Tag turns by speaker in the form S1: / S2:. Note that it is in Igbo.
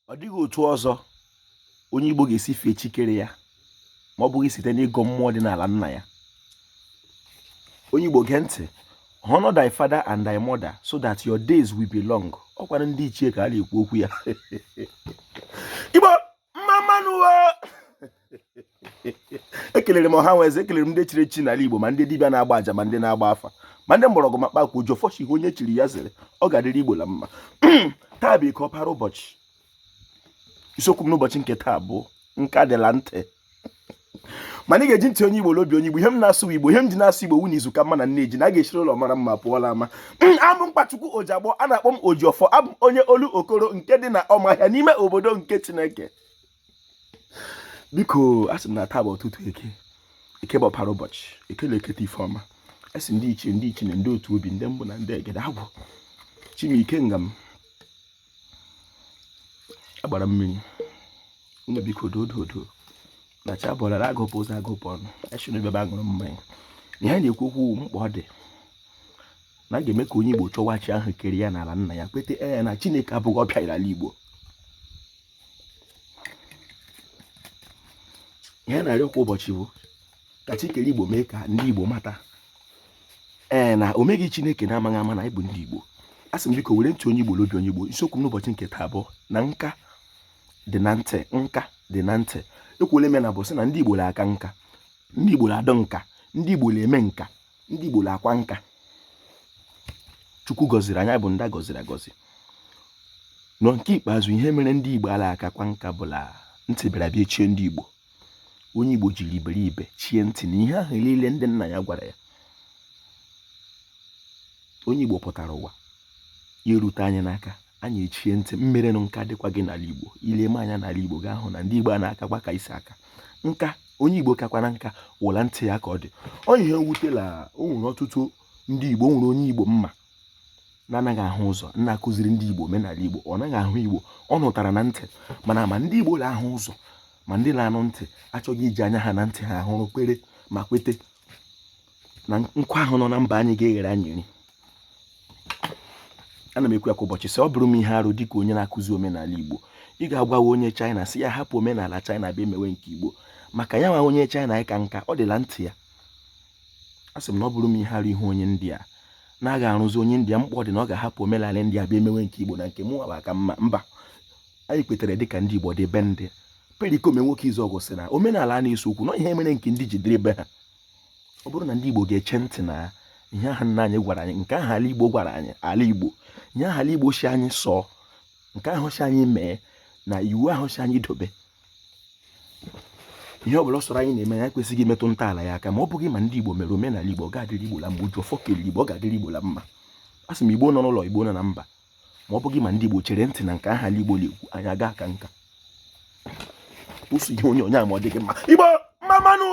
S1: Ọ dịghị otu ọzọ onye Igbo ga-esi fee chi kere ya ma ọ bụghị site n'ịgọ mmụọ dị n'ala nna ya. Onye Igbo, gee ntị. Honor thy father and thy mother so that your days will be long. Ọ kwanụ ndị ichie ka a na-ekwu okwu ya. Igbo, mma mma nụ! Ekelere m ọha nwe eze, ekelere m ndị chiri echi n'ala Igbo, ma ndị dibịa na-agba aja, ma ndị na-agba afa, ma ndị mgbọrọgwụ, ma kpakwu Ojiọfọ shi onye chiri ya zere, ọ ga-adịrị Igbo la mma. Taa bụ eke ọpara ụbọchị. Isiokwu m n'ụbọchị nke taa bụ nka dị la ntị, mana ị ga-eji ntị onye Igbo n'obi onye Igbo. Ihe m na-asụ Igbo, ihe m ji na-asụ Igbo wu na izu ka mma na nne ji na a ga-eshiri ụlọ mara mma pụọla ama. Abụ Mkpachukwu Ojiagbọ, a na-akpọ m Ojiọfọ. Abụ m onye Olokoro nke dị na Ọmahịa n'ime obodo nke Chineke. Biko, a sị m na taa bụ ụtụtụ eke. Eke bụ ọpara ụbọchị, eke na-eketa ife ọma. A sị ndị ichie, ndị ichie na ndị otu obi, ndị mbụ na ndị egede, agwụ Chimike nga m agbara mmiri unu, biko dododo na chi abọlara, agụpụ ụzọ agụpụ ọnụ echiri ebe aṅụrụ mmanya. Na ihe na-ekwu okwu, mkpa ọ dị na a ga-eme ka onye Igbo chọwa chi ahụ kere ya n'ala nna ya, kwete ee na Chineke abụghị ọbịa n'ala Igbo. Ihe na-arịọ kwa ụbọchị bụ ka chi kere Igbo mee ka ndị Igbo mata ee na o meghị Chineke na-amaghị ama na anyị bụ ndị Igbo. A sị m, biko, were ntị onye Igbo n'obi onye Igbo. Isiokwu m n'ụbọchị nke taa bụ na nka dị na ntị. Nka dị na ntị. Ekwuola m ya na bụ sị na ndị Igbo na-aka nka, ndị Igbo na-adụ nka, ndị Igbo na-eme nka, ndị Igbo na-akwa nka. Chukwu gọziri anyị, bụ ndị a gọziri agọzi. Nọ nke ikpeazụ, ihe mere ndị Igbo ala akakwa nka bụ la ntị bịara bịa chie ndị Igbo. Onye Igbo jiri iberibe chie ntị na ihe ahụ niile ndị nna ya gwara ya. Onye Igbo pụtara ụwa ya erute anyị n'aka, anyị echie ntị. Mmerenụ nka dịkwa gị n'ala Igbo. Ile m anya n'ala Igbo, ga-ahụ na ndị Igbo a na-akakwa ka isi aka nka. Onye Igbo kakwana nka wụla ntị ya ka ọ dị. Ọ ihe mwute la o nwere ọtụtụ ndị Igbo, o nwere onye Igbo mma na-anaghị ahụ ụzọ na-akụziri ndị Igbo omenala Igbo. Ọ naghị ahụ Igbo, ọ nụtara na ntị. Mana ma ndị Igbo na-ahụ ụzọ ma ndị na-anụ ntị achọghị iji anya ha na ntị ha hụrụ kwere ma kwete na nkụ ahụ nọ na mba anyị ga-eghere anyị nri. Ana m ekwu ya kwa ụbọchị sị, ọ bụrụ m ihe arụ dịka onye na-akụzi omenala Igbo ị ga-agwawa onye China sị ya hapụ omenala China bịa emewe nke Igbo, maka ya nwa onye China ịka nka ọ dịla ntị ya. A sị m na ọ bụrụ m ihe arụ ihu onye India na-aga arụzi onye India mkpa ọ dị na ọ ga-ahapụ omenala India bịa emewe nke Igbo, na nke mụ nwa ka mma. Mba, anyị kwetere dịka ndị Igbo dị be ndị Pericoma nwoke Izuọgụ sị na omenala a na-eso okwu na ihe mere nke ndị ji dịrị be ha. Ọ bụrụ na ndị Igbo ga-eche ntị na ihe ahụ nna anyị gwara anyị, nke ahụ ala Igbo gwara anyị, ala Igbo, ihe ahụ ala Igbo si anyị sọọ, nke ahụ si anyị mee, na iwu ahụ si anyị dobe, ihe ọ bụla ọ sọrọ anyị na-eme, ya ekwesịghị imetụ ntọala ya aka. Ma ọ bụghị ma ndị Igbo mere omenala Igbo, ọ ga-adịrị Igbo la mma. Ojiọfọ kelere Igbo, ọ ga-adịrị Igbo la mma. A sị m, Igbo nọ n'ụlọ, Igbo nọ na mba, ma ọ bụghị ma ndị Igbo chere ntị na nke ahụ ala Igbo na-ekwu, anyị aga aka nka. Ụsụ ihe onye onye a ma ọ dịghị mma. Igbo, mma mma nụ!